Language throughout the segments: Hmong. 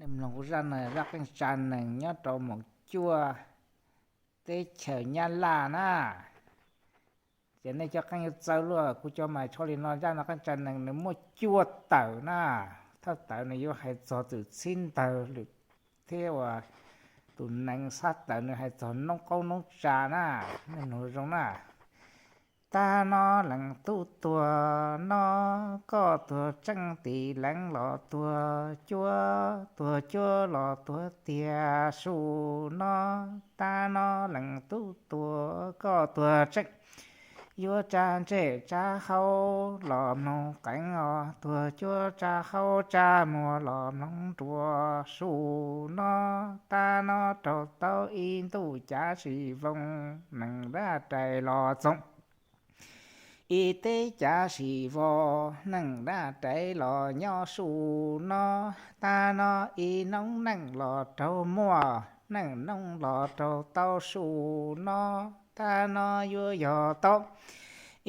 Mloog kuv zaj no, zaj qeej tsa nees nyob rau Moos Cuaj, teb chaws Nyab Laj na. Ces nej cov qeej yuav txawv luaj, kuv cov mas tsho li no. Zaj no qeej tsa nees nws muaj cuaj tawm na. Thawj tawm nws yuav hais txog txwm txhib ntawg lwm thiab uas tus nees, xab tawm nws hais txog noob qaub noob tsa na. Nej mloog zoo na. Tag no leej tub tuag no, koj tuag tseeb tim leej los tuag cuab, tuag cuab los tuag tiag su no. Tag no leej tub tuag koj tuag tseeb, yuav tsa ntsej tsa hau los mloog qeeb os, tuag cuab tsa hau tsa muag los mloog nruas su no. Tag no raug tau ib ntuj cav sim voos, neeg dab rais los txoos, ib teb cav sim vos, neeg dab rais los nyob su no. Tag no ib noob neej los raug muaj, neej noob los raug tau su no. Tag no yuav yog tau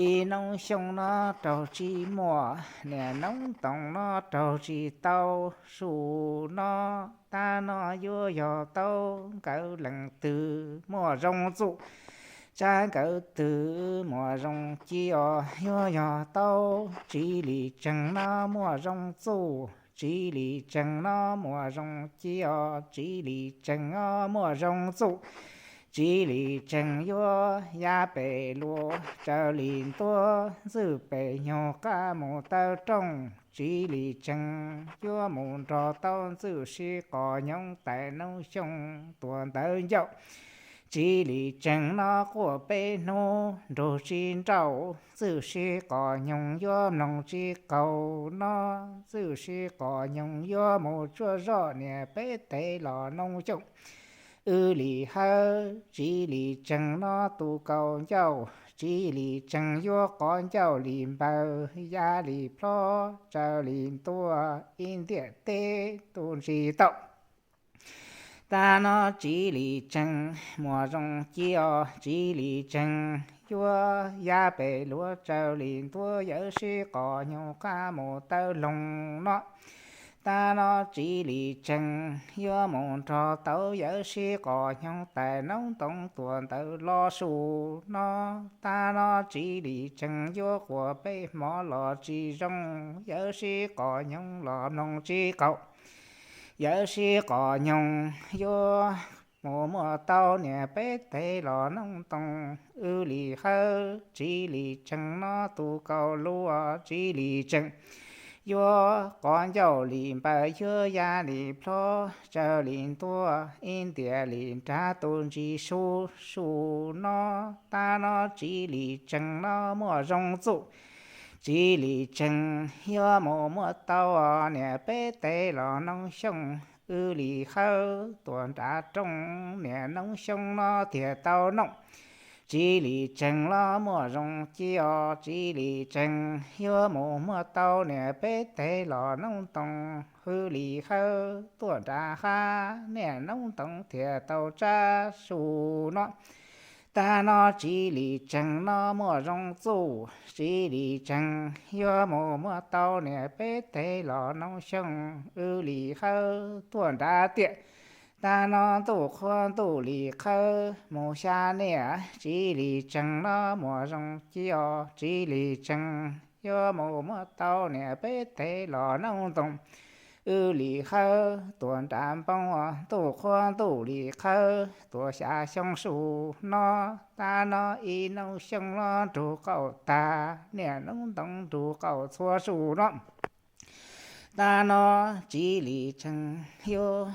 ib noob xyoo no raug tsis muaj, niam noob toos no raug tsis tau su no. Tag no yuav yog tau nkawd leej twg muaj zoo txuj, tsa nkawd twg muaj zoo ci os. Yuav yog tau Tsiv Lis Tsees no muaj zoo txuj, Tsiv Lis Tsees no muaj zoo ci os, Tsiv Lis Tsees no muaj zoo txuj. Tsiv Lis Tsees yuav ya pem luas, tsaws li ntuag ntxwj pem nyuag qab mus taw rooj. Tsiv Lis Tsees yuav mus nrog tau ntxwj sib qos nyoog tais noob xyoo tuaj ntawd ncauj. Tsiv Lis Tsees no quaj peb hnub nrug tsis nrauj, ntxwj sib qos nyoog yuav mloog tsis qaug no. Ntxwj sib qos nyoog yuav mus tsuaj zoj niam peb teg los noob xyoo. Wb li hawb Tsiv Lis Tsees no tus kaus ncauj, Tsiv Lis Tsees yuav qov ncauj li npaws, ya li plhob, tsaws li ntuag, ib ntiam teb tu ntsis tau. Tag no Tsiv Lis Tsees muaj zoo ci os, Tsiv Lis Tsees yuav ya pem luas, tsaws li ntuag, yawm sib qos nyoog qab mus taw loog no. Tag no Tsiv Lis Tsees yuav mus nrog tau yawm sib qos nyoog tais noob toos tuaj ntawd los su no. Tag no Tsiv Lis Tsees yuav quaj peb hmo los tsis zoo, yawm sib qos nyoog los mloog tsis qaug. Yawm sib qos nyoog yuav mus muaj tau niam peb teg los noob toos. Wb li hawb Tsiv Lis Tsees no tus kaus luas, Tsiv Lis Tsees yuav qov ncauj li npaws, yuav ya li plhob, tsaws li ntuag, ib ntiam li nrab tu ntsis su su no. Tag no Tsiv Lis Tsees no muaj zoo txuj, Tsiv Lis Tsees yuav mus muaj tau niam peb teg los noob xyoo. Wb li hawb tuaj nram rooj, niam noob xyoo no thiaj tau noog. Tsiv Lis Tsees los muaj zoo ci os, Tsiv Lis Tsees yuav mus muaj tau niam peb teg los noob toos. Wb li hawb tuaj nram hab, niam noob toos thiaj tau tsab su no. Tag no Tsiv Lis Tsees no muaj zoo txuj, Tsiv Lis Tsees yuav mus muaj tau niam peb teg los noob xyoo. Wb li hawb tuaj nram tiaj, tag no ntuj qhua ntuj li qhawv mus xya niaj. Tsiv Lis Tsees no muaj zoo ci os, Tsiv Lis Tsees yuav mus muaj tau niam peb teg los noob toos. Wb li hawb tuaj nram npoo, ntuj qhua ntuj li qhawv tuaj xya xyoo su no. Tag no ib noob xyoo no nrug qaum tag, niam noob toos nrug qaum txhua su no. Tag no Tsiv Lis Tsees yuav,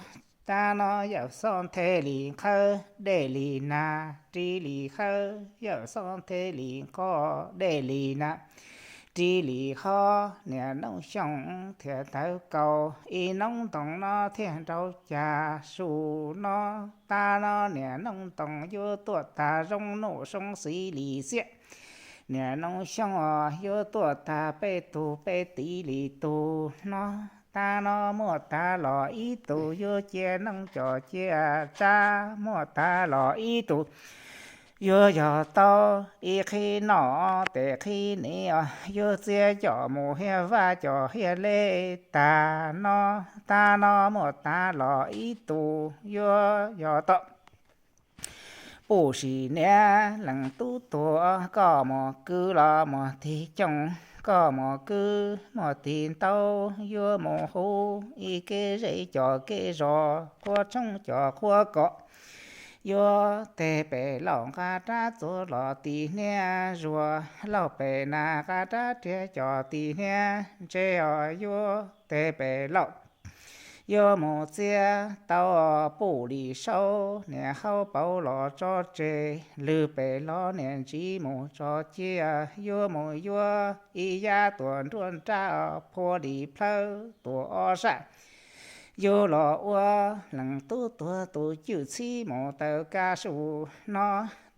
tag no yawm xob nthe li qhawv dej li nag, Tsiv Lis hawb yawm xob nthe li qhov dej li nag, Tsiv Lis hob niam noob xyoo thiaj tawg kaus, ib noob toos no thiaj nraug cag su no. Tag no niam noob toos yuav tuaj tag zoo nuj zoo xis li xiab, niam noob xyoo os yuav tuaj tag peb tug peb tiv li tug no. Tag no muaj tag los ib tug yuav cia noob coj cia tsab, muaj tag los ib tug Yuav yog tau ib qhib noj tes qhib niv os, yuav txiav cov mus hiab vaj cov hiab le. Tag no, tag no muaj tag los ib tug yuav yog tau. Pum sim niam leej tub tuag, koj mus kwv los mus tig cooj, koj mus kwv mus tig ntau, yuav mus hu ib kev zej cov kev zos, qhua tshoob cov qhua kom. Yuav teg pem laum nqa rab txuas los tim hniab zuag, laug pem nas nqa rab riam cov tim hniab ntse os. Yuav teg pem laum, yuav mus txiav tau pum lim saub, niam haub pauv los tso tseg, lwg pem los niam ntsib mus tso cia. Yuav mus yuav ib yab tuam nruab nrab, phua lim plhawv tuam ob sab. Yuav los ua leej tub tuag tus cwj txhib mus taw kaj su no.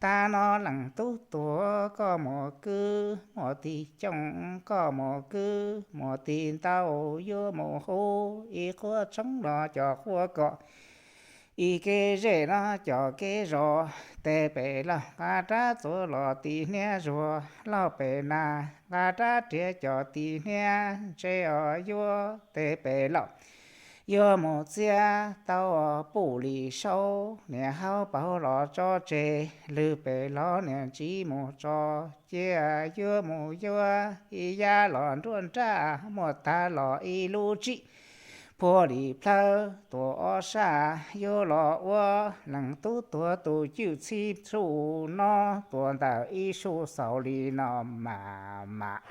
Tag no leej tub tuag, koj mus kwv mus tig cooj, koj mus kwv mus tig ntau, yuav mus hu ib qhua tshoob los cov qhua kom. Ib kev zej no cov kev zos, teg pem laum nqa rab txuas los tim hniab zuag, laug pem nas nqa rab riam cov tim hniab ntse os. Yuav teg pem laum, yuav mus txiav tau pum lim saub, niam haub pauv los tso tseg, lwg pem los niam ntsib mus tso cia. Yuav mus yuav ib yab los nruab nrab, muaj tag los ib lub tsib, phua lim plhawv tuam ob sab. Yuav los ua leej tub tuag tus cwj txhib su no, tuam ntawm ib su xaus li no mas mas.